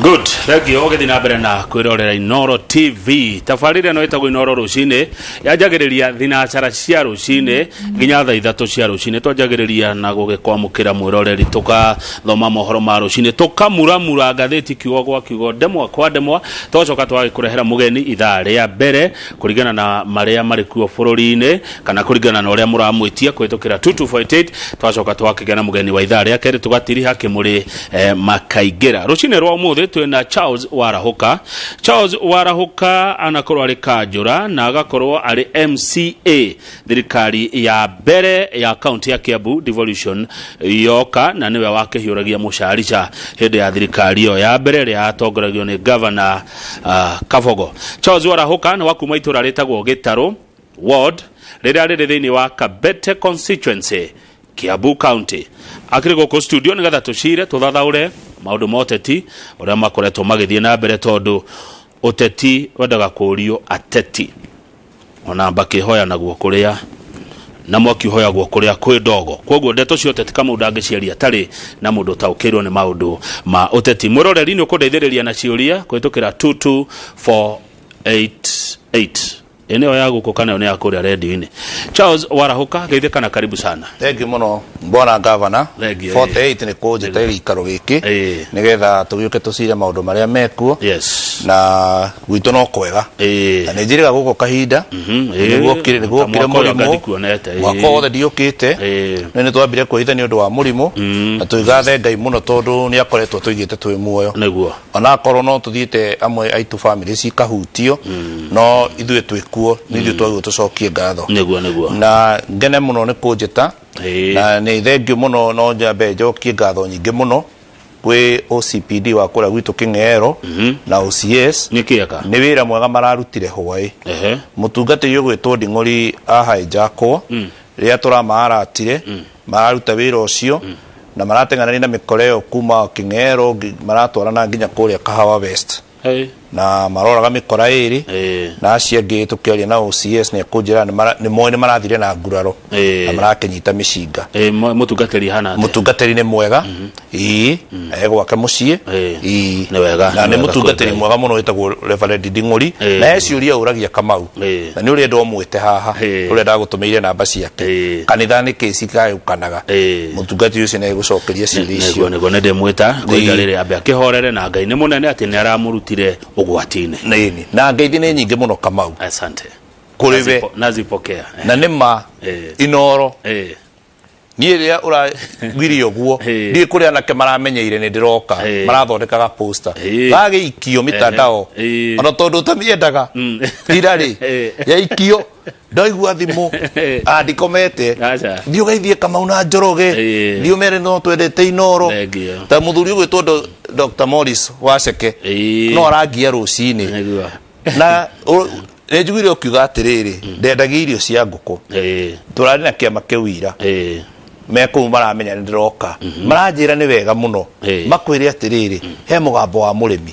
Good, thank you. Ũgĩthiĩ na mbere na kwĩrorera Inoro TV. Tabarĩra ĩno ĩtagwo Inoro rũcinĩ, yanjagĩrĩria thinacara cia rũcinĩ nginya thaa 3 cia rũcinĩ. Twanjagĩrĩria na gũgĩkwamũkĩra mwĩroreri, tũkathoma mohoro ma rũcinĩ, tũkamuramura ngathĩti kiugo gwa kiugo, ndemwa kwa ndemwa, tũgacoka tũgagĩkũrehera mũgeni ithaa rĩa mbere kũringana na marĩa marĩ kuo bũrũri-inĩ kana kũringana na ũrĩa mũramwĩtia kũhĩtũkĩra 2248. Twacoka twakĩgĩa na mũgeni wa ithaa rĩa kerĩ, tũgatiriha kĩmũrĩ makaingĩra. Rũcinĩ rwa ũmũthĩ twĩna Charles Warahũka. Charles Warahũka anakorwo arĩ kanjũra na agakorwo arĩ MCA thirikari ya mbere ya kaunti ya Kiambu devolution yoka, na nĩwe wakĩhiũragia mũcarica hĩndĩ ya thirikari ĩyo ya mbere ĩrĩa yatongoragio nĩ gavana Kabogo. Charles Warahũka nĩ wa kuma itũra rĩtagwo Gĩtarũ ward rĩrĩa rĩrĩ thĩinĩ wa Kabete constituency, Kiambu County. Akĩrĩ gũkũ studio nĩgetha tũcire tũthathaũre maũndũ ma ũteti ũrĩa makoretwo magĩthiĩ na mbere, tondũ ũteti wendaga kũũrio ateti ona mbakĩhoyanagwo kũrĩa na mwaki ũhoyagwo kũrĩa kwĩ ndogo. Koguo ndeto cia ũteti kamau ndangĩciaria atarĩ na mũndũ ũtaũkĩirwo nĩ maũndũ ma ũteti. Mwĩroreri, nĩ ũkũndeithĩrĩria na ciũria kũhĩtũkĩra 22488. Ĩ nĩyo ya gũkũ kana ĩyo nĩ ya kũrĩa redio-inĩ? Charles Warahũka, geithĩka na karibu sana. Thank you mũno, bwana gavana. Thank you. 48 nĩ kũnjĩta gĩikaro gĩkĩ nĩgetha tũgĩũke tũcire maũndũ marĩa mekuo. Na gwitũ no kwega. Na nĩ njĩrĩga gũkũ kahinda. Nĩguo Ta kire mwaka ũyũ anga mũrimũ. ndikuonete. Mwaka wothe ndiũkĩte. Nĩ nĩ twambire kwĩhitha nĩ ũndũ wa mũrimũ na tũigathe Ngai mũno tondũ nĩ akoretwo tũigĩte twĩ muoyo. Onakorwo no tũthiĩte amwe aitũ family cikahutio, no ithuĩ twĩ kuo, nĩ ithuĩ twagĩrĩirwo tũcokie ngatho. Nĩguo nĩguo. Na ngene mũno nĩ kũnjĩta. Na nĩ thengiũ mũno, no nyambe njokie ngatho nyingĩ mũno gwĩ OCPD wa kũrĩa gwitũ Kĩng'ero na OCS. Nĩ kĩeka. Nĩ wĩra mwega mararutire hwaĩ. Mũtungatĩri ũgwĩtwo Nding'ũri ahaĩnjakwo rĩrĩa tũramaratire mararuta wĩra ũcio na marateng'erania na mĩkora ĩyo kuma Kĩng'ero maratwarana nginya kũrĩa Kahawa West. Na maroraga mĩkora ĩrĩ. Na acio angĩ tũkĩaria na OCS nĩ ekũnjĩra nĩ moĩ nĩ marathire na nguraro na marakĩnyita mĩcinga. Mũtungatĩri hana atĩa? Mũtungatĩri nĩ mwega, ĩĩ, e gwake mũciĩ. Ĩĩ. Nĩ wega, Na nĩ nĩ wega mũtungatĩri kwĩ Ngai. mwega mũno wĩtagwo Reverend Nding'ũri. Na he ciũria ũragia Kamau na nĩ ũrenda ũmwĩte haha, ũrĩa ndagũtũmĩire namba ciake, kanitha nĩ kĩ cigayũkanaga. Mũtungatĩri ũcio nĩ egũcokeria ciũria icio. Nĩguo nĩ ndĩmwĩta kwa ihinda rĩrĩ ambe akĩhorere, na Ngai nĩ mũnene atĩ nĩ aramũrutire ũgwati-inĩ. Nĩni na ngeithi nĩ nyingĩ mũno, Kamau. Asante. Kũrĩ we. Nazipokea. Na nĩ ma Inoro niĩ rĩrĩa ũraguire ũguo ndiĩ kũrĩa anake maramenyeire nĩ ndĩroka marathondekaga poster gagĩikio mitandao ona tondũ ũtamĩendaga ira rĩ yaikio ndaigua thimũ. Ah, ndikomete. Aca. Thiĩ ũgeithie Kamau na Njoroge. Thiĩ ũmere no twendete Inoro. Thank you. Ta mũthuri ũgwĩtwo Dr. Morris Waceke no arangia rũcinĩ. Na nĩ njiguire ũkiuga atĩrĩrĩ, ndendagia irio cia ngũkũ. Tũrarĩ na kĩama kĩu ira me kũu maramenya nĩ ndĩroka, maranjĩra nĩ wega mũno makwĩre atĩrĩrĩ, he mũgambo wa mũrĩmi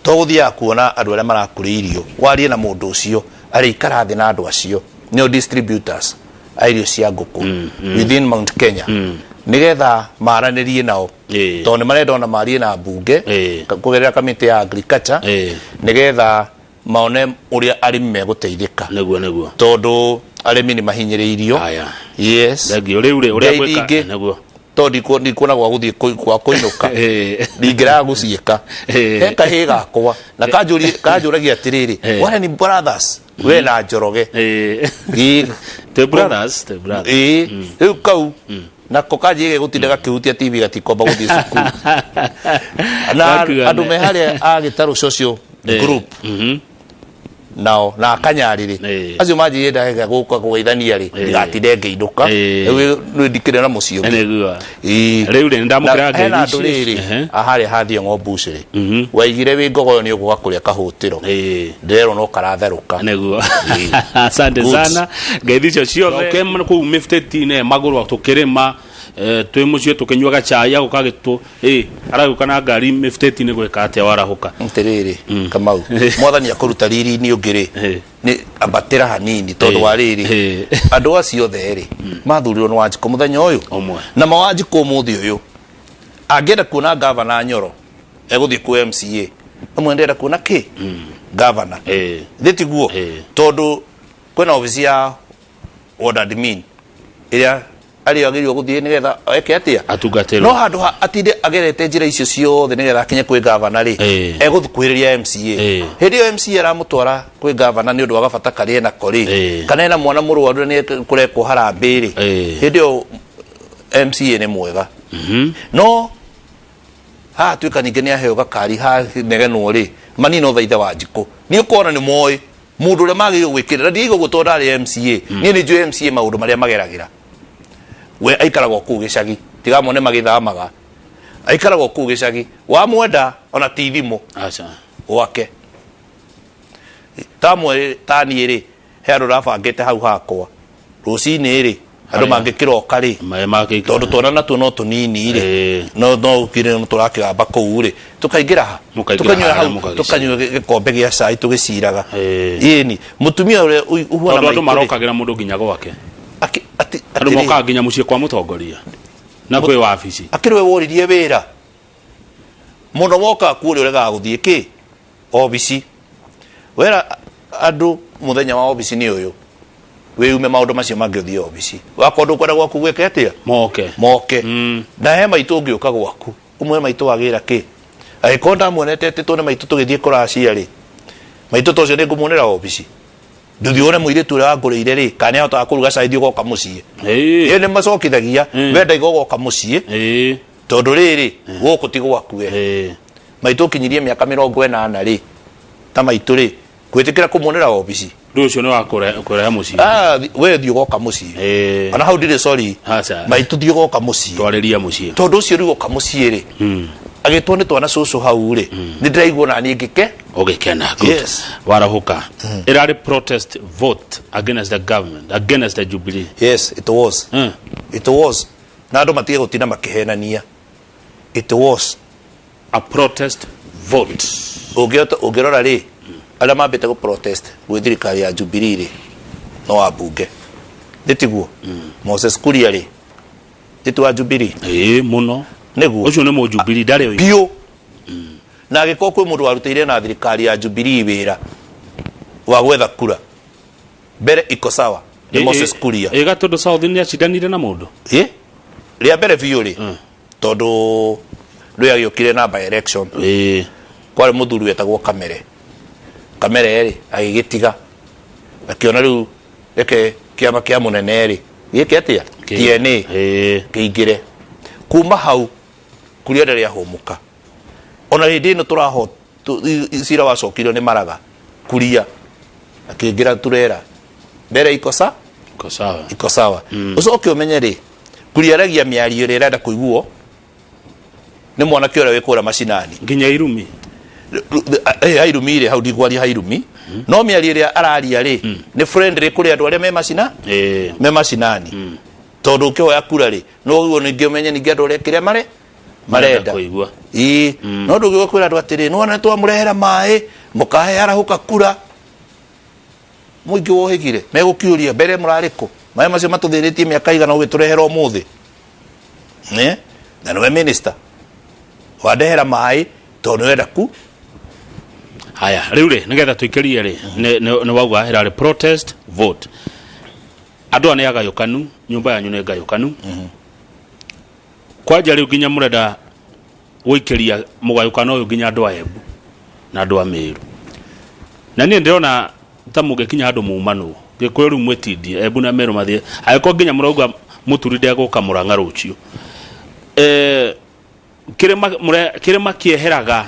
to gũthiaga kuona andũ arĩa marakũrĩa irio, warie na mũndũ ũcio arĩikara thĩ na andũ acio nĩo distributors a irio cia ngũkũ within Mount Kenya nĩgetha maranĩrie nao tondũ nĩ marenda ona marie na mbunge kũgerera kamĩtĩ ya agriculture nĩgetha maone ũrĩa arĩmi megũteithĩka. Nĩguo nĩguo. Tondũ arĩmi nĩ mahinyĩrĩirio. Aya. Yes. Thank you. Rĩu rĩ ũrĩa Ngeithi gwĩka ingĩ. Tondũ ndikuona gwa gũthiĩ gwa kũinũka, ndingĩraga gũciĩka. He kahĩĩ gakwa na kanjũragia atĩrĩrĩ, Warren Brothers, we na Njoroge. Ĩĩ. Twĩ brothers, twĩ brothers. Ĩĩ, rĩu kau nako kanjĩge gũtinda gakĩhutia TV gatikomba gũthiĩ cukuru na Gakuane. andũ me harĩa a gĩtarũ social group nao na akanyarĩrĩ acio manjĩire ndagega gũka kũgeithania rĩ ndigatinde ngĩinũka. Rĩu nĩ ndikĩrĩ na mũciĩ ũngĩ. Nĩguo. Ĩĩ. Rĩu rĩ, nĩndamũkĩra Na hena ngeithi andũ ici. rĩrĩ aharĩa hathiĩ ng'ombucĩrĩ waigire wĩ ngogoyo nĩ ũgũka kũrĩa kahũtĩro, ndĩrerwo no karatherũka. Nĩguo, asante Good. sana, ngeithi icio ciothe okay, kũu mĩbutĩti-inĩ magũrũ tũkĩrĩma twĩ mũciĩ tũkĩnyuaga cai agũka gĩtũ aragĩũka na ngari mĩbutĩti-inĩ gwĩka atĩa warahũka? Atĩrĩrĩ Kamau, mwathani akũruta riri-inĩ ũngĩ rĩ, nĩ ambatĩra hanini tondũ wa rĩrĩ andũ acio othe rĩ mathurirwo nĩ Wanjikũ mũthenya ũyũ Ũmwe. Na ma Wanjikũ ũmũthĩ ũyũ angĩenda kuona gavana Nyoro Egũthiĩ kwĩ MCA amwe, ndĩrenda kuona kĩ governor. Thĩ tiguo? Tondũ kwĩna obici ya ward admin ĩrĩa arĩa agĩrĩirwo gũthiĩ nĩgetha eke atĩa? Atungatĩrwo. No handũ ha atinde agerete njĩra icio ciothe nĩgetha akinye kwĩ gavana rĩ, egũkuhĩrĩria MCA. Hĩndĩ ĩyo MCA aramũtwara kwĩ gavana nĩ ũndũ wa gabata karĩa enako rĩ, kana ena mwana mũrwaru na nĩ kũrekwo harambĩ rĩ, hĩndĩ ĩyo MCA nĩ mwega. No haha tuĩka ningĩ nĩ aheo gakari hanegenwo rĩ, manino thaithe wa njikũ nĩ ũkuona nĩ moĩ mũndũ ũrĩa magĩrĩirwo gwĩkĩrĩra. Na ndiaigua ũguo tondũ ndarĩ MCA. Niĩ nĩ njũĩ MCA maũndũ marĩa mageragĩra. We aikaraga o kũu gĩcagi, tigamone magĩthamaga, aikaraga o kũu gĩcagi. Wamwenda ona ti thimũ. Aca. Gwake tamwe taniĩ rĩ, he andũ ndabangĩte hau hakwa rũcinĩ rĩ, andũ Harĩa? mangĩkĩroka rĩ, Maĩ makĩikara. Tondũ twana natuo no tũnini rĩ, no ũkire no tũrakĩgamba kũu rĩ, tũkaingĩra ha? Mũkaingĩra Tũkanyua harĩa hau. mũkagĩcira. Tũkanyua gĩkombe gĩa cai tũgĩciraga. Ĩni mũtumia ũrĩa ũhuana Tondũ andũ maitũ rĩ, marokagĩra mũndũ nginya gwake. Andũ atĩrĩ, mokaga nginya mũciĩ kwa mũtongoria na kwĩ wabici. Akĩrĩ we woririe wĩra mũno, wokaga kuo ũrĩa ũregaga gũthiĩ kĩ obici. Wera andũ mũthenya wa obici nĩ ũyũ, wĩume maũndũ macio mangĩ ũthiĩ obici. Wakorwo ndũkwenda gwaku gwĩke atĩa? Moke. Moke. Na he maitũ ũngĩũka gwaku ũmwe, maitũ wagĩra kĩ? Angĩkorwo ndamuonete etĩtwo nĩ maitũ tũgĩthiĩ kũracia rĩ, maitũ ta ũcio nĩ ngũmuonera obici? Ndũthiĩ wone mũirĩtu ũrĩa wangũrĩire rĩ, kana nĩ ahotaga kũruga cai, thiĩ ũgoka mũciĩ. Ĩĩ nĩ macokithagia. Wenda iga ũgoka mũciĩ, tondũ rĩrĩ gũkũ ti gwaku we. Maitũ ũkinyirie mĩaka 80 rĩ, ta maitũ rĩ, gwĩtĩkĩra kũmuonera obici? Rĩu ũcio nĩ wa kũrehe mũciĩ. Ah, we thiĩ ũgoka mũciĩ. Ona hau ndirĩ sorry. Aca. Maitũ thiĩ ũgoka mũciĩ. Twarĩria mũciĩ. Tondũ ũcio rĩu oka mũciĩ rĩ, agĩtwo nĩ twana cũcũ hau rĩ, nĩ ndĩraigua ona niĩ ngĩke. Ũgĩkena. Good. Yes. Warahũka ĩrarĩ protest vote against the government, against the Jubilee. Yes, it was. It was, na andũ matige gũtinda makĩhenania, it was a protest vote. Ũngĩrora rĩ, arĩa mambĩte gũ protest gwĩ thirikari ya Jubilee rĩ, no ambunge nĩ tiguo? Moses Kuria rĩ, nĩ ti wa Jubilee? Ĩĩ, mũno. Nĩguo. Ũcio nĩ mũjubilee, ndarĩ oima. Biũ. Na angĩkorwo kwĩ mũndũ warutĩire na thirikari ya Jubilee wĩra wa gwetha kura mbere iko sawa, nĩ Moses Kuria. Ĩ Gatũndũ South nĩ acindanire na mũndũ. Ĩ rĩa mbere biũ rĩ, tondũ rĩ agĩũkire na by election, kwarĩ mũthuri wetagwo Kamere. Kamere rĩ, agĩgĩtiga, akĩona rĩu reke kĩama kĩa mũnene rĩ gĩke atĩa? TNA. Kĩingĩre. Kuma hau Kuria ndarĩ ahũmũka. Ona hĩndĩ ĩno tũraho cira wacokirio nĩ Maraga, Kuria akĩingĩra turera mbere ikosa. Iko sawa. Iko sawa. Ũcoke ũmenye rĩ, Kuria aragia mĩario ĩrĩa ĩrenda kũiguo nĩ mwanake ũrĩa wĩ kũrĩa macinani. Nginya irumi. Hairumi rĩ, hau ndigwaria hairumi, no mĩario ĩrĩa araria rĩ, nĩ friendly kũrĩ andũ arĩa me macina me macinani, tondũ ũkĩhoya kura rĩ, no ũguo ningĩ ũmenye ningĩ andũ arĩa kĩrĩa mare marenda kũigua. Ĩĩ, no ndũngĩũka kwĩra andũ atĩrĩ, nĩwona nĩtwamũrehera maĩ, mũkahe arahũka kura. Mũingĩ wohĩgire megũkiũria mbere mũrarĩ kũ? Maĩ macio matũthĩnĩtie mĩaka igana ũgĩtũrehera ũmũthĩ? Nĩ na nĩwe minister wandehera maĩ tondũ nĩwenda ku. Haya, rĩu rĩ, nĩgetha tũikĩrie rĩ, nĩ wauga ĩrarĩ protest vote. Andũ aya nĩ agayũkanu, nyũmba yanyu nĩ ngayũkanu kwanja. Rĩu nginya mũrenda gũikĩria mũgayũkano ũyũ nginya andũ a Embu na andũ a Meru, na niĩ ndĩrona ta mũngĩkinya handũ mumanwo Gĩkũyũ rĩu mwĩtindie Embu na Meru mathiĩ, angĩkorwo nginya mũrauga mũturi ndegũka Mũrang'a rũciũ. Kĩrĩma kĩrĩma kĩeheraga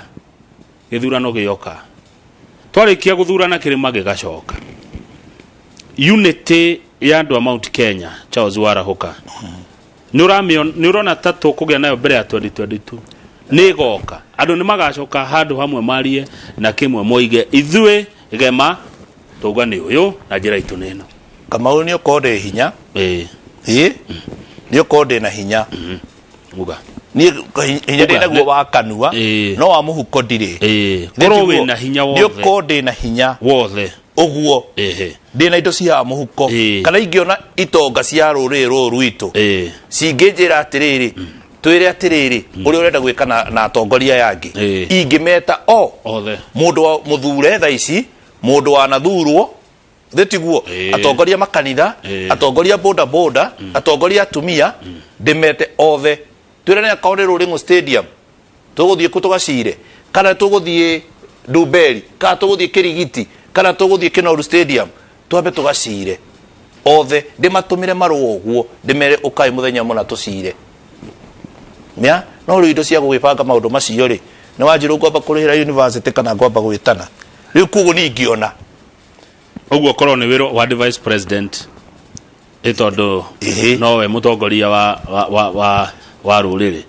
gĩthurano gĩoka, twarĩkia gũthurana kĩrĩma gĩgacoka. Unity ya andũ a Mount Kenya, Charles Warahũka, nĩ ũrona ta tũkũgĩa nayo mbere ya 2022? Nĩ ĩgoka? Andũ nĩ magacoka handũ hamwe marie na kĩmwe, moige ithuĩ gema tauga nĩ ũyũ na njĩra itũ nĩ ĩno? Kamau, nĩ ũkorwo ndĩ hinya. Ĩ nĩ ũkorwo ndĩ na hinya. Uga. Niĩ hinya ndĩ Uga, naguo wa kanua, no wa mũhuko ndirĩ. Korwo wĩna hinya Nĩ wothe. ũkorwo ndĩ na hinya wothe. Ũguo ndĩ na indo cia mũhuko, kana ingĩona itonga cia rũrĩrĩ rũrũ rwitũ cingĩnjĩra atĩrĩrĩ, Twĩre atĩrĩrĩ, ũrĩa ũrenda gwĩka na atongoria aya angĩ, ingĩmeta o othe, mũndũ wa mũthure thaa ici, mũndũ wanathurwo thĩ tiguo, atongoria makanitha, atongoria boda boda, atongoria atumia, ndĩmete othe, twĩrane akorwo nĩ Rũrĩng'ũ Stadium tũgũthiĩ kũ tũgacire, kana tũgũthiĩ Ndumberi, kana tũgũthiĩ Kĩrigiti, kana tũgũthiĩ Kĩnoru Stadium, twambe tũgacire othe, ndĩmatũmĩre marũa ũguo, ndĩmere ũkai mũthenya mũna tũcire. Mĩa no rĩu indo cia gũgĩbanga maũndũ macio rĩ, nĩ wanjirwo ngwamba kũrĩhĩra university kana ngwamba gwĩtana rĩu, koguo niĩ ingĩona Ũguo korwo nĩ wĩra wa the vice president, ĩ tondũ nowe mũtongoria wa rũrĩrĩ.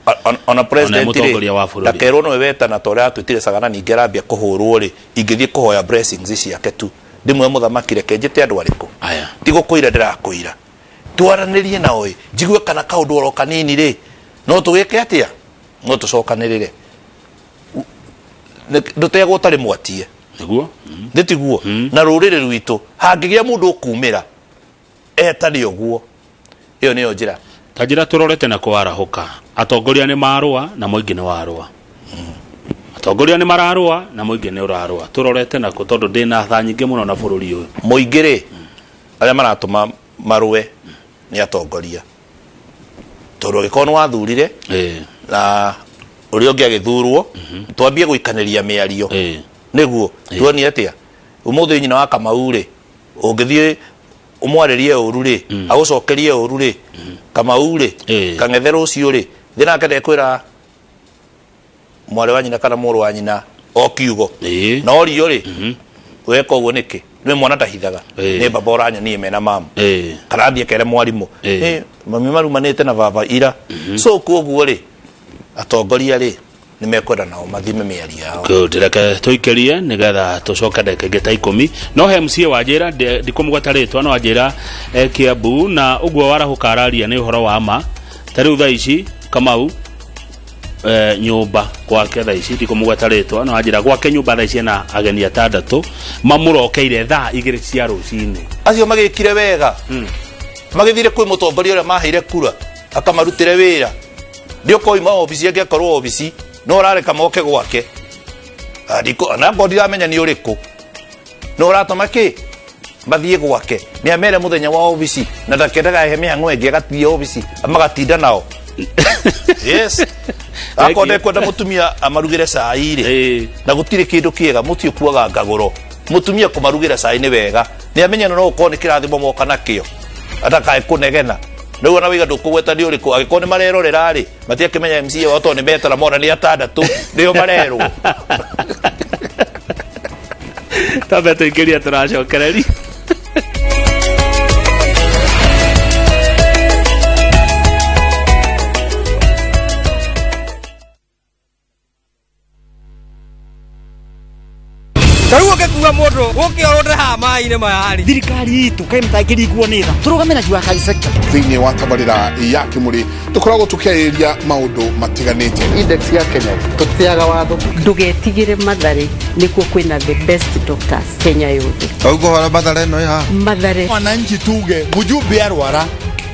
Ona president mũtongoria wa bũrũri. Ndakerwo nowe wetana ta ũrĩa atwĩtire Sagana, ningĩ arambia kũhũrwo rĩ, ingĩthiĩ kũhoya blessings ciake tu, ndĩmwe mũthamaki, reke njĩte andũ arĩkũ? Aya. Ti gũkũira ndĩrakũira, twaranĩrie nao ĩ, njigue kana kaũndũ oro kanini rĩ, no tũgĩke atĩa, no tũcokanĩrĩre. Ndũtegwo ũtarĩ mwatie. Nĩguo. Nĩ tiguo? Na rũrĩrĩ rwitũ hangĩgĩa mũndũ ũkumĩra etane ũguo, ĩyo nĩyo njĩra. Ta njĩra tũrorete na kwarahũka, atongoria nĩ marũa na mũingĩ nĩ warũa, atongoria nĩ mararũa na mũingĩ nĩ ũrarũa, tũrorete nako tondũ ndĩna tha nyingĩ mũno na bũrũri ũyũ. Mũingĩ rĩ, arĩa maratũma marũe nĩ atongoria, tondũ angĩkorwo nĩ wathurire na ũrĩa ũngĩ agĩthurwo, twambie gũikanĩria mĩario nĩguo tuonie atĩa ũmũthĩ nyina wa Kamau rĩ, ũngĩthiĩ ũmwarĩrie ũru rĩ, agũcokerie ũru rĩ, Kamau rĩ, Kang'ethe rũciũ rĩ, thĩ nake ndekwĩra mwarĩ wa nyina kana mũrũ wa nyina o kiugo. Na orio rĩ, weka ũguo nĩkĩ? Nĩ mwana ndahithaga. Nĩ baba ũranyonie mena mamu, kana athiĩ kere mwarimũ. Mami marumanĩte na baba ira. So koguo rĩ, atongoria rĩ, nĩ mekwenda nao mathime mĩario yao. Good, reke tũikĩrie nĩgetha tũcoke ndagĩka ingĩ ta 10. No he MCA wanjĩra, ndikũmũgweta rĩtwa, no anjĩra Kiambu, na ũguo warahũka araria nĩ ũhoro wa ma. Ta rĩu thaa ici Kamau, nyũmba gwake thaa ici, ndikũmũgweta rĩtwa, no anjĩra gwake nyũmba thaa ici ena ageni atandatũ mamũrokeire thaa 2 cia rũcinĩ. Acio magĩkire wega, magĩthire kwĩ mũtongoria ũrĩa maheire kura akamarutĩre wĩra. Ndĩũkoima obici, angĩakorwo obici no ũrareka moke gwake. Na ngorwo ndiramenya nĩ ũrĩkũ, no ũratũma kĩ mathiĩ gwake, nĩ amere mũthenya wa obici na ndakendaga ehe mĩhang'o ĩngĩ, agathiĩ obici magatinda nao. Yes, akorwo ndekwenda mũtumia amarugĩre cai rĩ, na gũtirĩ kĩndũ kĩega mũtiĩ kuaga ngagũro, mũtumia kũmarugĩra cai nĩ wega, nĩ amenya no ũkorwo nĩ kĩrathimo moka nakĩo, atakae kũnegena. Rĩu ona waiga ndũkũgweta nĩ ũrĩkũ, angĩkorwo nĩ marerorera rĩ, matiakĩmenya MCA wao tondũ nĩ metara mona nĩ atandatũ nĩo marerwo. Tambe tũingĩrie, tũracokereria. Ta rĩu ũngĩkua mũndũ ũkĩorwo haha maĩ-inĩ maya rĩ. Thirikari itũ kaĩ mũtangĩringwo nĩ tha, tũrũgame na Jua Kali sector. Thĩinĩ wa tabarĩra ya Kĩmũrĩ tũkoragwo tũkĩarĩrĩria maũndũ matiganĩte. Index ya Kenya tũtĩaga watho. Ndũgetigĩre, Mathare nĩkuo kwĩna the best doctors Kenya yothe. Ũguo Mathare ĩno ĩ haha. Mathare. Mwananchi tuge mjumbe arwara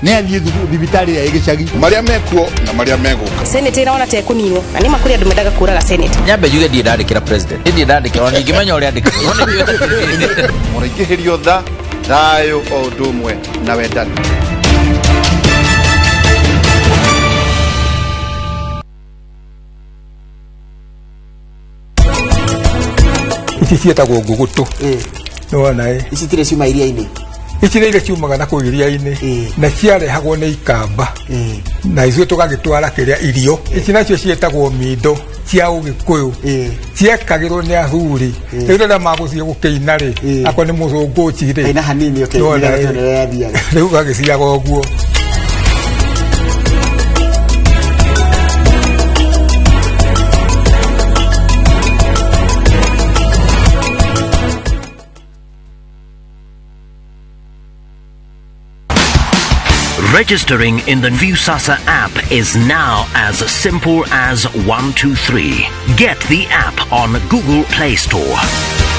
nĩ athiĩ thibitarĩ ya gĩcagi. Marĩa mekuo na marĩa megũka. Senate ĩrona ta ĩkũninwo, na nĩ ma kũrĩ andũ mendaga kũraga Senate. Nyambe njuge ndirĩ ndandĩkĩra president, ndirĩ ndandĩkĩra, ona ndingĩmenya ũrĩa andĩkagwo. Mũraingĩhĩrio tha, thayũ o ũndũ ũmwe na wendani. Ici ciĩtagwo ngũgũtũ, nĩwona ĩ? Ici tirĩ ciuma iria-inĩ? Ici nĩ iria ciumaga na kũu iria-inĩ, na ciarehagwo nĩ ikamba, na ithuĩ tũgagĩtwara kĩrĩa irio. Ici nacio ciĩtagwo mindo cia ũgĩkũyũ, ciekagĩrwo nĩ athuri rĩu rĩrĩa magũthiĩ gũkĩina rĩ, akorwo nĩ mũthũngũci rĩ. Kaina hanini ũkĩina. Nĩwona ĩ? Ũrĩa yathiaga. Rĩu gagĩciaga ũguo. Registering in the Viusasa app is now as simple as 1, 2, 3. Get the app on Google Play Store.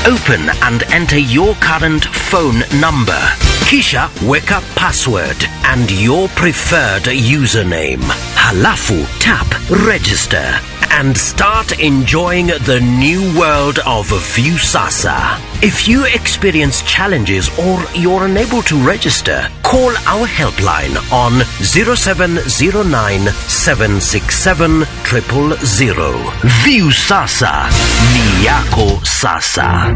Open and enter your current phone number. Kisha weka password and your preferred username. Halafu tap register and start enjoying the new world of Viusasa. If you experience challenges or you're unable to register, call our helpline on 0709 767 000. Viusasa ni yako sasa.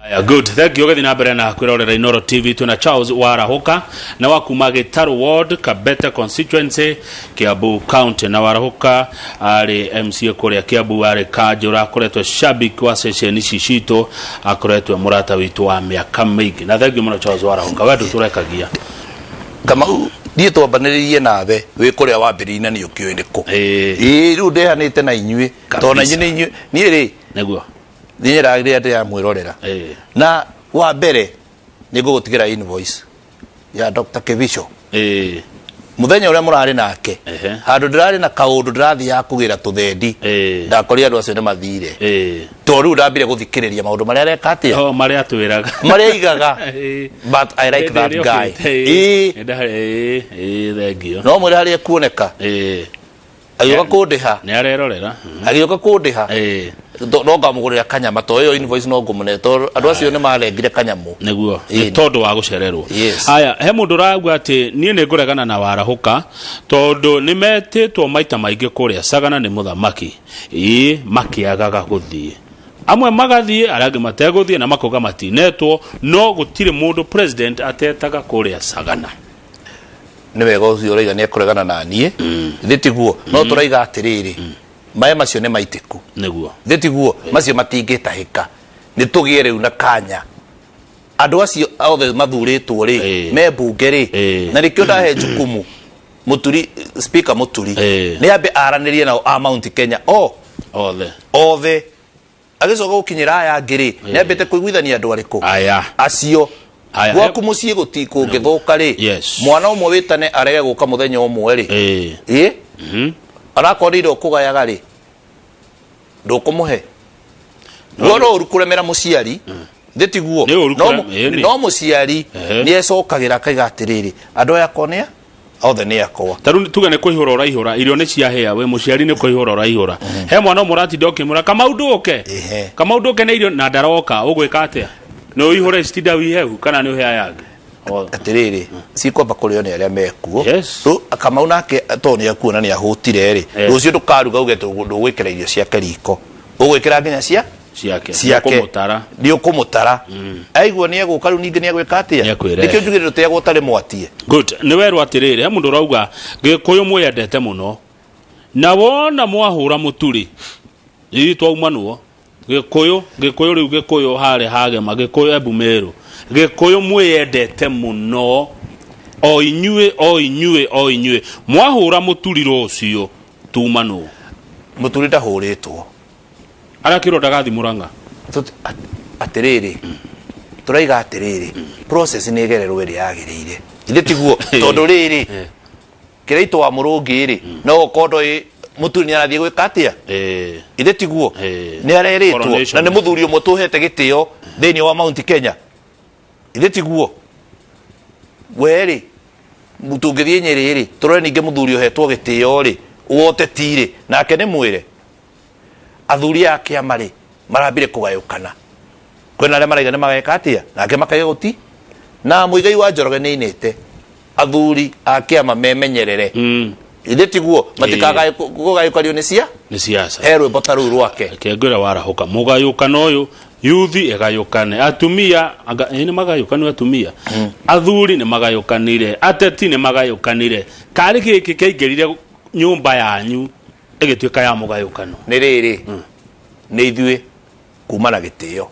Aya, good thank you ũgĩthiĩ na mbere na kwĩrorera Inoro TV twĩna Charles Warahuka na wa kuma Gĩtarũ Ward Kabete constituency Kiambu County. Na Warahuka arĩ MCA kũrĩa Kiambu, arĩ kanjũra, akoretwo shabiki wa ceceni ici citũ, akoretwo mũrata witũ wa mĩaka mĩingĩ. Na thank you mũno Charles Warahuka, we ndũtũrekagia. Kamau, niĩ twambanĩrĩirie nawe wĩ kũrĩa wambĩrĩirie na nĩ ũkĩũĩ nĩ kũ. Ĩĩ, rĩu ndehanĩte na inyuĩ tondũ na inyuĩ nĩ inyuĩ niĩ rĩ nĩguo niĩ rĩrĩa ndĩramwĩrorera. Na wa mbere nĩ ngũgũtigĩra invoice ya Dr. Kevisho. Mũthenya ũrĩa mũrarĩ nake handũ ndĩrarĩ na kaũndũ ndĩrathiaga kũgĩra tũthendi, ndakorire andũ acio nĩ mathire, tondũ rĩu ndambire gũthikĩrĩria maũndũ marĩa areka atĩa. Oh, marĩa atwĩraga. Marĩa aigaga. But I like that guy. Ĩĩ. Ĩĩ, thank you. No mwĩre harĩa ekuoneka agĩũka kũndĩha. Nĩ arerorera. Agĩũka kũndĩha no ngamũgũrĩra kanyama, to ĩyo invoice no ngũmũne, tondũ andũ acio nĩ marengire kanyamũ. Nĩguo nĩ tondũ wa gũcererwo. Yes. Aya, he mũndũ ũrauga atĩ niĩ nĩ ngũregana na Warahũka tondũ nĩ metĩtwo maita maingĩ kũrĩa Sagana nĩ mũthamaki, ĩĩ makĩagaga gũthiĩ, amwe magathiĩ arĩa angĩ mategũthiĩ na makauga matinetwo, no gũtirĩ mũndũ president atetaga kũrĩa Sagana. Nĩ wega ũcio ũraiga nĩ ekũregana na niĩ, thĩ tiguo? No tũraiga atĩrĩrĩ, maĩ macio nĩ maitĩku. Nĩguo. Thĩ tiguo? Macio matingĩtahĩka, nĩ tũgĩe rĩu na kanya andũ acio othe mathurĩtwo rĩ me mbunge rĩ, na nĩkĩo ndahe jukumu Mũturi, Speaker Mũturi, nĩ ambe aranĩrie nao a Mount Kenya o othe. Othe, agĩcoka gũkinyĩra aya angĩ rĩ, nĩ ambĩte kũiguithania andũ arĩkũ aya acio. Aya. Gwaku mũciĩ gũti kũngĩthũka rĩ, mwana ũmwe wĩtane arege gũka mũthenya ũmwe rĩ, ĩ onakorwo nĩ irio ũkũgayaga rĩ, ndũkũmũhe. No no ũru kũremera mũciari, thĩ tiguo? Nĩ ũru No ĩĩ nĩ. No mũciari nĩ ecokagĩra akaiga atĩrĩrĩ, andũ aya akwa nĩ othe nĩ akwa. Ta rĩu tuge nĩ kũihũra ũraihũra irio nĩ ciahĩa, we mũciari nĩ kũihũra ũraihũra, he mwana ũmwe ũratinda ũkĩmwĩra Kamau ndũke, Kamau ndũke na irio na ndaroka, ũgwĩka atĩa? Nĩ ũihũre citinda wihehu kana nĩ ũhe aya angĩ? Atĩrĩrĩ, cikwamba kũrĩo nĩ arĩa mekuo. Rĩu Kamau nake tondũ nĩ ekuona nĩ ahũtire rĩ, rũciũ ndũkaruga uge ndũgwĩkĩra irio ciake riko, ũgwĩkĩra nginya cia ciake. Ciake. Nĩũkũmũtara. Nĩ ũkũmũtara, aigua nĩ egũka rĩu ningĩ nĩ egwĩka atĩa? Nĩekwĩrehe. Nĩkĩo njugire ndũteagwo ũtarĩ mwatie. Good, nĩ werwo atĩrĩrĩ, he mũndũ ũrauga Gĩkũyũ mwĩyendete mũno na wona mwahũra mũturi ithuĩ twaumanwo Gĩkũyũ, Gĩkũyũ rĩu, Gĩkũyũ harĩa hagema, Gĩkũyũ Embu Meru, Gĩkũyũ mwĩyendete mũno, o inyuĩ, o inyuĩ, o inyuĩ mwahũra mũturi rũciũ tumanwo. Mũturi ndahũrĩtwo. Arakĩrwo ndagathi Mũrang'a. Atĩrĩrĩ, tũraiga atĩrĩrĩ, process nĩ ĩgererwo ĩrĩa yagĩrĩire, ithe tiguo? Tondũ rĩrĩ, kĩraitũ wa mũrũngĩ rĩ, no gũkorwo ndoĩ mũturi nĩ arathiĩ gwĩka atĩa, ithe tiguo? Nĩ arerĩtwo Coronation. Na nĩ mũthuri ũmwe tũhete gĩtĩo thĩinĩ wa Mount Kenya, ithe tiguo? We rĩ, tũngĩthiĩ Nyĩrĩ rĩ, tũrore ningĩ mũthuri ũhetwo gĩtĩo rĩ, woteti rĩ, nake nĩ mwĩre athuri a kĩama rĩ marambire kũgayũkana, kwĩna arĩa maraiga nĩ mageka atĩa, nake makaiga gũti na Mũigai wa Njoroge nĩ ainĩte athuri a kĩama memenyerere, ithe tiguo? Matikagae kũgayũkanio nĩ cia nĩ siasa. He rwĩmbo ta rũu rwake. Kĩngwĩra warahũka mũgayũkano ũyũ, yuthi ĩgayũkane, atumia ĩĩ nĩ magayũkanio, atumia, athuri nĩ magayũkanire, ateti nĩ magayũkanire, karĩ gĩkĩ kĩaingĩrire nyũmba yanyu ĩgĩtuĩka ya mũgayũkano? Nĩ rĩrĩ, nĩ ithuĩ kuma na gĩtĩo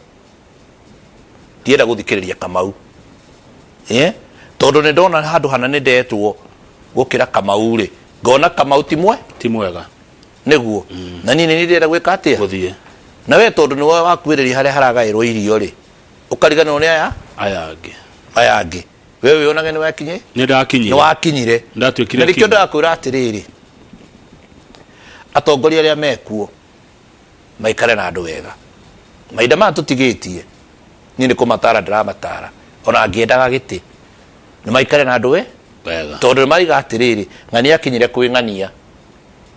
ndienda gũthikĩrĩria Kamau, tondũ nĩ ndona handũ hana nĩ ndetwo gũkĩra Kamau rĩ, ngona Kamau ti mwe ti mwega. Nĩguo na niĩ nĩ ndĩrenda gwĩka atĩa? Gũthiĩ. Na we tondũ nĩwe wakuĩrĩria harĩa haragaĩrwo irio rĩ, ũkariganĩrwo nĩ aya aya angĩ. Aya angĩ we wĩonage nĩ wakinye. Nĩ ndakinyire. Nĩ wakinyire. Ndatuĩkire Na nĩkĩo kinya. ndakwĩra atĩrĩrĩ, atongoria arĩa mekuo Maikare na andũ wega. Mahinda maya tũtigĩtie, niĩ nĩ kũmatara ndĩramatara, ona ngĩendaga gĩtĩ, nĩ maikare na andũ we Wega. Tondũ nĩ mariga atĩrĩrĩ, ng'ania akinyire kwĩ ng'ania,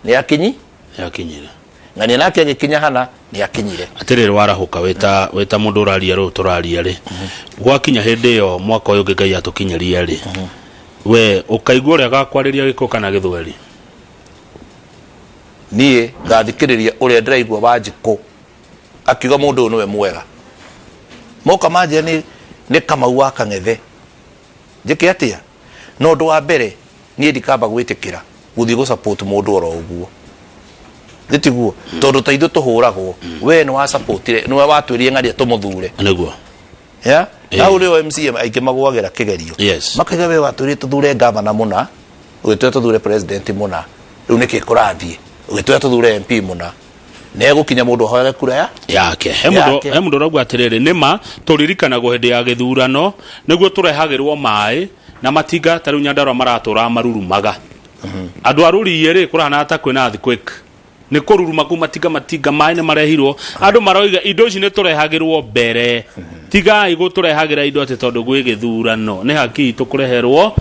nĩ akinyi Nĩakinyire. Ng'ania nake agĩkinya hana nĩ akinyire. Atĩrĩrĩ, warahũka wĩta wĩta mũndũ ũraria rũũ tũraria rĩ, gwakinya hĩndĩ ĩyo mwaka ũyũ ũngĩ Ngai atũkinyĩria rĩ, we ũkaigua ũrĩa gakwarĩria Gĩkũyũ kana Gĩthweri? Niĩ ngathikĩrĩria ũrĩa ndĩraigua Wanjikũ akiuga mũndũ ũyũ nĩwe mwega. Moka manjĩra nĩ Kamau wa Kang'ethe, njĩke atĩa? Na ũndũ wa mbere, niĩ ndikamba gwĩtĩkĩra gũthiĩ gũ support mũndũ oro ũguo, nĩ tiguo? Tondũ ta ithuĩ tũhũragwo, we nĩ wa supportire, nĩwe watwĩrire ng'aria tũmũthure. Nĩguo. Ya hau rĩo MCA aingĩ magwagĩra kĩgerio. Makaiga we watwĩrire tũthure gavana mũna, ũgĩtwĩra tũthure president mũna, rĩu nĩkĩ kũrathiĩ? Ũgĩtwĩra tũthure MP mũna, nĩ egũkinya mũndũ ahoyage kura ya yake. He mũndũ Yake. he mũndũ ũrauga atĩrĩrĩ, nĩma tũririkanagwo hĩndĩ ya gĩthurano nĩguo tũrehagĩrwo maĩ na matinga, ta rĩu Nyandarua maratũraga marurumaga. Andũ a rũriĩ rĩ, kũrahana ta kwĩna earthquake, nĩ kũruruma kuu matinga matinga, maĩ nĩ marehirwo. Andũ maroiga indo ici nĩ tũrehagĩrwo mbere, tigai gũtũrehagĩra indo atĩ tondũ gwĩ gĩthurano. Nĩ haki itũ kũreherwo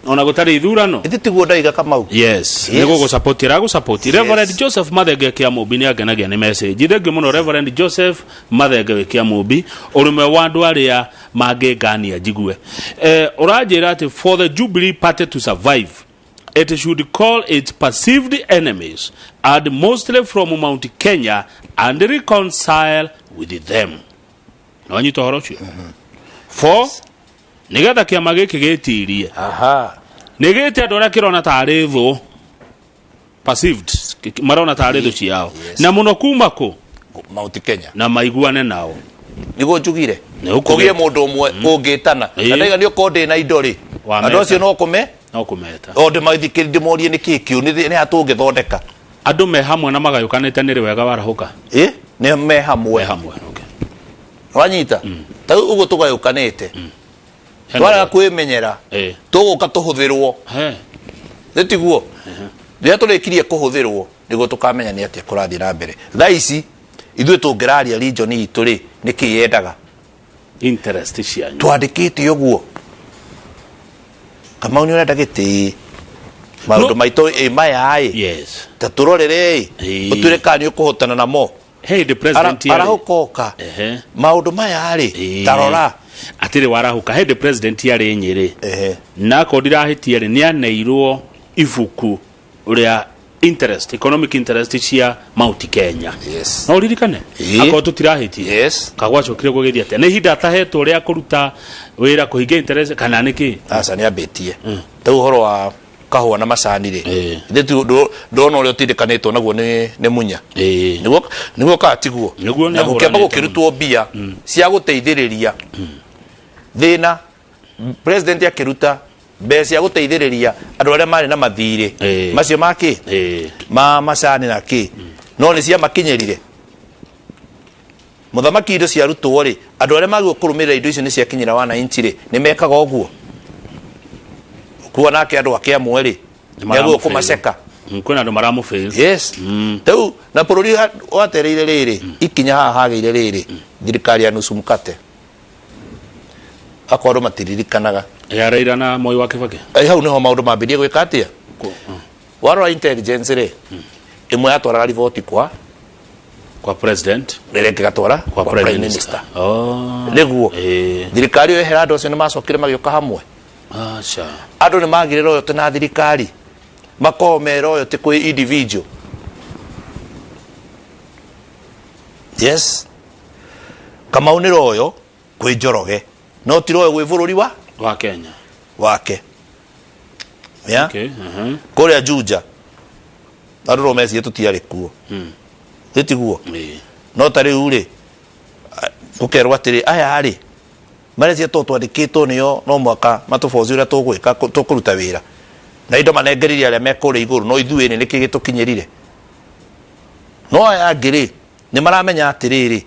ona gũtarĩ ithurano. Ithĩ tiguo ndaiga, Kamau? Yes. Yes. Nĩ gũgũsapoti aragũsapoti. Yes. Reverend Joseph Mathenge Kĩamũmbi nĩ angenagia nĩ message. Thengiũ mũno, Reverend Joseph Mathenge wĩ Kĩamũmbi, ũrũmwe wa andũ arĩa mangĩngania njigue. Ũranjĩra atĩ for the Jubilee Party to survive, it should call its perceived enemies, and mostly from Mount Kenya, and reconcile with them. Nĩwanyita ũhoro ũcio? For nĩgetha kĩama gĩkĩ gĩtirie, nĩ gĩte andũ arĩa kĩrona tarĩ thũ, perceived marona tarĩ thũ ciao, na mũno kuma kũ? Mount Kenya. Na maiguane nao. Niguo njugire. Nĩ ũkugĩte. Kũgĩe mũndũ ũmwe ũngĩtana na ndaiga nĩ ũkorwo ndĩ na indo rĩ, Wameta. andũ acio no kũme No kũmeta. O ndĩmathikĩrĩrie, ndĩmorie nĩ kĩĩ kĩũ, nĩ ha tũngĩthondeka. Andũ me hamwe na magayũkanĩte nĩ rĩ wega, warahũka? Ĩ nĩ me hamwe. Me hamwe, okay. Wanyita ta rĩu ũguo tũgayũkanĩte, twarega kwĩmenyera, tũgũka tũhũthĩrwo. He. Nĩ tiguo? Rĩrĩa tũrĩkirie kũhũthĩrwo nĩguo tũkamenya nĩ atĩa kũrathiĩ na mbere. Thaa ici ithuĩ tũngĩraria region itũ rĩ, nĩ kĩ yendaga? Interest cianyu. Twandĩkĩte ũguo, Kamau nĩ ũrenda gĩtĩ, maũndũ maitũ ĩ maya ĩ, ta tũrorere ĩ, ũtwĩre kana nĩ ũkũhotana namo. Hey, the president Arahũka oka maũndũ maya rĩ, tarora. Atĩrĩ, warahũka, hĩndĩ president yarĩ Nyĩrĩ na akorwo ndirahĩtia rĩ, nĩ aneirwo ibuku rĩa interest, economic interest cia Mount Kenya. Yes. No ũririkane? Akorwo tũtirahĩtia, kagwacokire gũgĩthiĩ atĩa? Nĩ ihinda atahetwo rĩa kũruta wĩra kũhingia interest kana nĩkĩ? Aca, nĩ ambĩtie ta ũhoro wa kahũa na macani rĩ, ithe tu ndona ũrĩa ũtindĩkanĩtwo naguo nĩ Munya, nĩguo kaa tiguo? Nĩguo. Na gũkĩamba Nĩahũranĩte. Gũkĩrutwo mbia cia gũteithĩrĩria thĩna, president akĩruta mbeca cia gũteithĩrĩria andũ arĩa marĩ na mathirĩ macio ma kĩ, ma macani na kĩ, no nĩ ciamakinyĩrire mũthamaki? Indo ciarutwo rĩ, andũ arĩa magĩrĩirwo kũrũmĩrĩra indo icio nĩ ciakinyĩra wananchi rĩ, nĩ mekaga ũguo? Kuo nake andũ ake amwe rĩ, nĩ agĩrĩirwo kũmaceka. Kwĩna andũ maramũbĩra. Yes, rĩu na bũrũri watereire rĩrĩ ikinya haha hagĩire rĩrĩ thirikari ya nusu mkate, akorwo andũ matiririkanaga. Ya Raila na Moi wa Kibaki. Hau nĩho maũndũ mambirie gwĩka atĩa. Warora intelligence rĩ, ĩmwe yatwaraga riboti kwa Kwa president. Rĩrĩa ĩngĩ gatwara kwa kwa prime prime minister. minister. Nĩguo thirikari ĩyo yehera, andũ acio nĩ macokire magĩũka hamwe. Aca. Andũ nĩ magire loyalty na thirikari, makorwo me loyalty kwĩ individual. Yes, Kamau nĩ loyal kwĩ Njoroge, no ti loyal gwĩ bũrũri wa wa Kenya. Wake ya Okay. Kũrĩa Juja andũ no mecirie tũtiarĩ kuo, ĩ tiguo? No ta rĩu rĩ, gũkerwo atĩrĩ, aya rĩ marecia to twandĩkĩtwo nĩo, no mwaka matũboci ũrĩa tũgwĩka, tũkũruta wĩra na indo manengereire arĩa me kũrĩa igũrũ, no ithuĩ nĩ nĩkĩ gĩtũkinyĩrire? No aya angĩ rĩ, nĩ maramenya atĩrĩrĩ,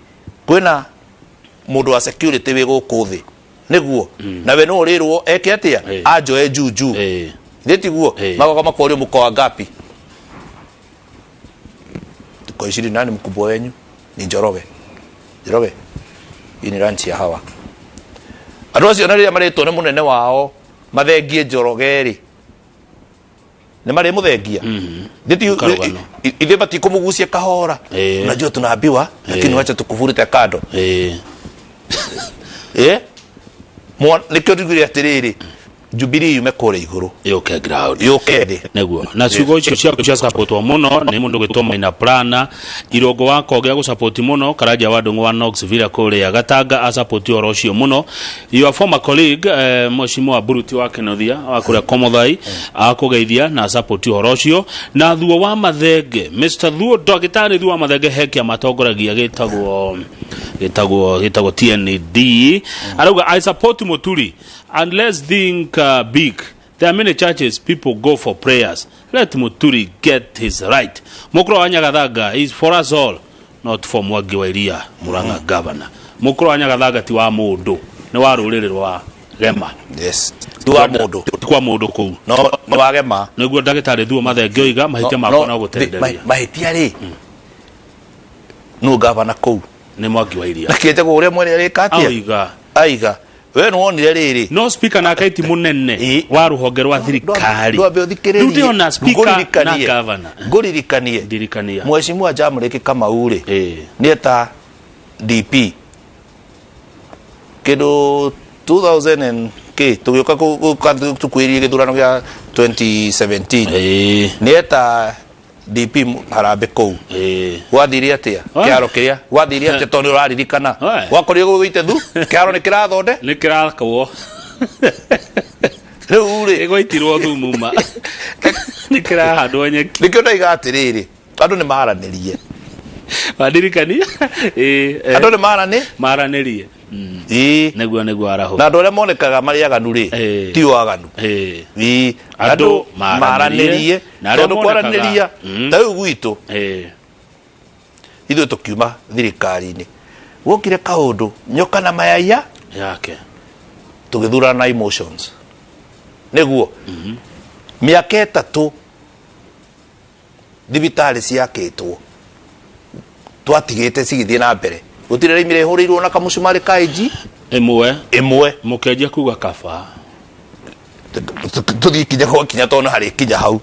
kwĩna mũndũ wa security wĩ gũkũ thĩ, nĩguo nawe no ũrĩrwo eke atĩa, anjoe juju, thĩ tiguo? Magoka makorio, mko wangapi? Tuko 20. Nani mkubwa wenyu? Ni Njoroge. Njoroge, hii ni lunch ya hawa. Andũ acio na rĩrĩa marĩtwo nĩ mũnene wao mathengie Njoroge rĩ, nĩ marĩmũthengia? Karũgano. Ithuĩ matikũmũgucia kahora. Unajua tunaambiwa, lakini wacha tukuvurute kando. Eh, nĩkĩo ndigire atĩrĩrĩ, Jubilee yume kũrĩa igũrũ yũke ground. Yũke thĩ. Nĩguo na ciugo icio ciaku cia sapotwo mũno nĩ mũndũ gwĩtwo Maina Plana Irũngũ wa Konge agũsapoti mũno, Karanja wa Ndũng'ũ wa Knoxville kũrĩa Gatanga asapoti ũhoro ũcio mũno. Your former colleague, Mheshimiwa Buruti wa Kenothia wa kũrĩa Komothai akũgeithia na asapoti ũhoro ũcio. Na Thuo wa Mathenge, Mr Thuo, ndagĩtarĩ Thuo wa Mathenge, he kĩama atongoragia gĩtagwo TND, arauga, "I support Muturi and let's think big. There are many churches people go for prayers. Let Muturi get his right." Mukuru wa Nyagathanga is for us all, not for Mwangi wa Iria, Murang'a governor. Mukuru wa Nyagathanga ti wa mundu, ni wa ruriri rwa Gema. Yes, ti wa mũndũ. Ti kwa mundu kuu. No nĩ wa Gema. Niguo ndagĩtarĩ Thuo Mathenge oiga mahĩtia makwa no gũtenderia. Mahĩtia rĩ, nũ gavana kũu? Nĩ Mwangi wa Iria. Na kĩenjagwo ũrĩa mwene arĩka atĩa? Oiga. Aiga we nĩ wonire rĩrĩ. No speaker nake ti munene wa ruhonge rwa thirikari. Ndwambe ũthikĩrĩrie. Rĩu ndĩrona speaker na Ngũririkanie. governor. Ngũririkanie. Ndirikania. Mheshimiwa Jamreki Kamau rĩ, nĩ eta DP kĩndũ 2000 and k tũgĩũka gũka tũkuĩrie gĩthurano gĩa 2017, nĩ eta DP harambĩ kũu. Gwathire atĩa? Kĩharo kĩrĩa gwathire atĩa? Tondũ nĩ ũraririkana gwakorirwo gũgĩite thu kĩharo nĩ kĩrathonde. Nĩ kĩrakwo. Rĩu rĩ, ĩgwaitirwo thumu ma nĩ kĩrahandwo nyeki. Nĩkĩo ndaiga atĩrĩrĩ, andũ nĩ maranĩrie. Wandirikania. Andũ nĩ maranĩ maranĩrie. Ĩĩ. Nĩguo arahũ. Na andũ arĩa monekaga marĩ aganu rĩ, ti o aganu. Ĩĩ. Andũ andũ maranĩrie, maranĩrie na arĩa tondũ monekaga- kwaranĩria ta rĩu gwitũ ithuĩ tũkiuma thirikari-inĩ gwokire kaũndũ nyoka na mayaiya yake. Tũgĩthurana na emotions nĩguo mĩaka 3 thibitarĩ ciakĩtwo twatigĩte cigĩthiĩ na mbere, gũtirĩ raimire ĩhũrĩirwo na kamũcumarĩ ka ĩnji ĩmwe. Ĩmwe. Mũkĩanjia kuga kaba. Tũthiĩ kinya gwakinya tondũ harĩ kinya hau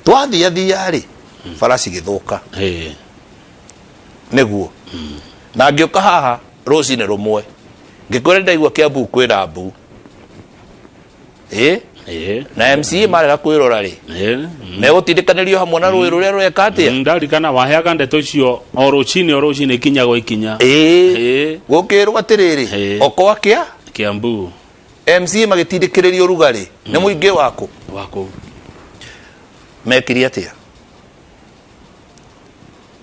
twathiathia rĩ, bara cigĩthũka nĩguo na ngĩũka haha rũcinĩ rũmwe ngĩkwĩra ndaigua Kiambu kwĩna mbu ĩ na MCA marega kwĩrora rĩ, megũtindĩkanĩrio hamwe na rũĩ rũrĩa rweka atĩa. Ndarikana waheaga ndeto icio o rũcinĩ o rũcinĩ ikinya gwa ikinya. Ĩĩ, gũkĩrwo atĩrĩrĩ, okoa kĩa Kiambu MCA magĩtindĩkĩrĩrio rugarĩ nĩ mũingĩ waku waku. Mekire atĩa?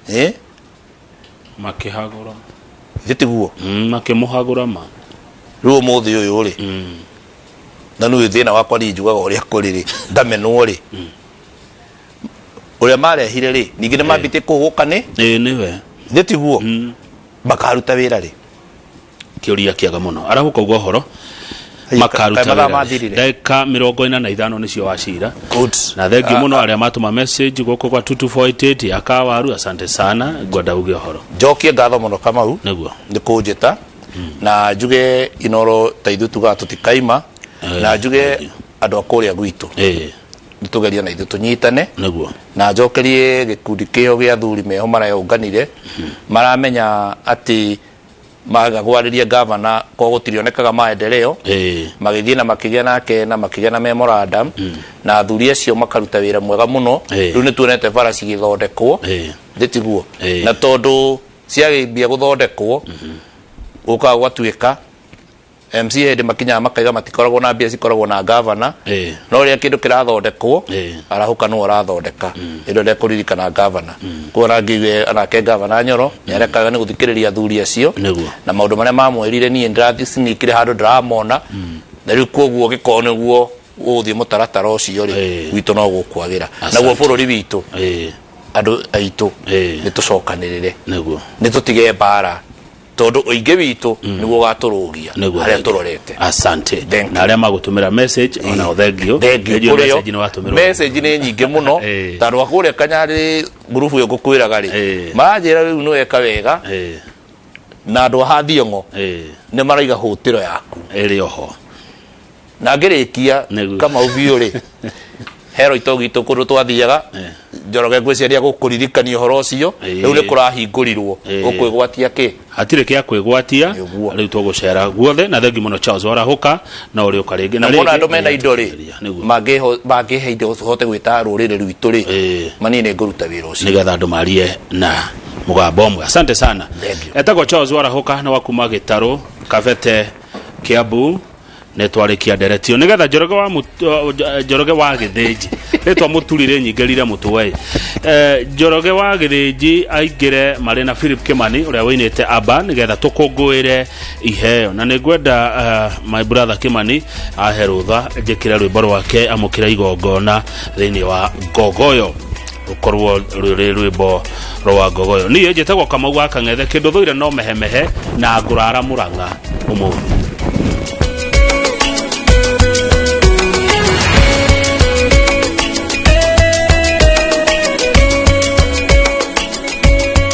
Ĩ? Makĩhagũra. Githĩ tiguo? Makĩmũhagũra ma. Rĩu ũmũthĩ ũyũ rĩ, na nĩũĩ thĩna wakwa niĩ njugaga ũrĩa kũrĩ rĩ, ndamenwo rĩ, ũrĩa marehire rĩ, ningĩ nĩ mambĩtie kũhũka nĩ Ĩĩ, nĩwe. Githĩ tiguo? Makaruta wĩra rĩ? Kĩũria kĩega mũno, arahũka uga ũhoro makaruta Kaĩ mathaa wĩra rĩ. mathirire? Ndagĩka 45 nĩcio wacira. Good. Na thengiũ mũno arĩa matũma message gũkũ kwa 22488 ya kawaru, asante sana. Ngwenda uge ũhoro. Njokie ngatho mũno Kamau nĩguo nĩ kũnjĩta na njuge Inoro ta ithuĩ tugaga tũtikaima, na njuge andũ a kũrĩa gwitũ nĩ tũgerie na ithuĩ tũnyitane nĩguo na njokerie gĩkundi kĩo gĩa athuri meho mareyũnganire maramenya atĩ maga gwarĩria gavana ko gũtirionekaga maendeleo, magĩthiĩ na makĩgĩa nake na makĩgĩa na memorandum na athuri acio makaruta wĩra mwega mũno. Rĩu nĩ tuonete bara cigĩthondekwo, thĩ tiguo? Na tondũ ciagĩmbia gũthondekwo gũkaga gwatuĩka MC hĩndĩ makinyaga makaiga matikoragwo na mbia, cikoragwo na gavana, no rĩrĩa kĩndũ kĩrathondekwo arahũka nĩwe ũrathondeka ĩndĩ ĩrĩa kũririkana gavana kuona ngiuge anake gavana Nyoro nĩarekaga nĩ gũthikĩrĩria athuri acio nĩguo na maũndũ marĩa mamwĩrire niĩ ndĩrathiĩ handũ ndĩramona na rĩu koguo gĩkorwo nĩguo ũgũthiĩ mũtaratara ũcio rĩ, gwitũ no gũkwagĩra naguo bũrũri witũ. Andũ aitũ nĩ tũcokanĩrĩre nĩguo nĩ tũtige mbara. Tondũ ũingĩ witũ nĩguo ũgatũrũgia Nĩguo. harĩa tũrorete. Asante. Thank you. Na arĩa magũtũmĩra message ona thengio. Thengiũ Nĩnjũĩ kũrĩ o. message nĩ watũmĩrwo. Message nĩ nyingĩ mũno. Tondũ akũrĩa kanyarĩ ngurubu ĩyo ngũkwĩraga rĩ, maranjĩra rĩu nĩ weka wega, na andũ a Hathiong'o nĩ maraiga hũtĩro yaku ĩrĩ oho. Na ngĩrĩkia, Kamau biũ rĩ, hero ito gitũ kũndũ twathiaga, Njoroge ngwĩciria gũkũririkania ũhoro ũcio. Rĩu nĩ kũrahingũrirwo. Ũkwĩgwatia kĩ? Hatirĩ kĩa kwĩgwatia, rĩu tũgũcera guothe. Na thengi mũno Charles Warahũka, na ũrĩũka rĩngĩ. Na mona andũ mena indo rĩ, mangĩhe indo hote gwĩta rũrĩrĩ rwitũ rĩ, mani nĩ ngũruta wĩra ũcio. Nĩgetha andũ marie na mũgambo ũmwe. Asante sana. Etagwo Charles Warahũka, nĩ wa kuma Gĩtarũ Kabete, Kiambu. Nĩ twarĩkia nderetio nĩgetha Njoroge wa Njoroge wa Gĩthĩnji, rĩtwa mũturi rĩnyingĩrire mũtwe. Njoroge wa Gĩthĩnji aingĩre marĩ na Philip Kimani ũrĩa wĩinĩte aba, nĩgetha tũkũngũĩre iheo. Na nĩ ngwenda my brother Kimani ahe rũtha njĩkĩre rwĩmbo rwake amũkĩre igongona thĩinĩ wa Ngogoyo, rũkorwo rũrĩ rwĩmbo rwa Ngogoyo. Niĩ njĩtagwo Kamau wa Kang'ethe, kĩndũ thũire no mehemehe na ngũrara Mũrang'a ũmũthĩ.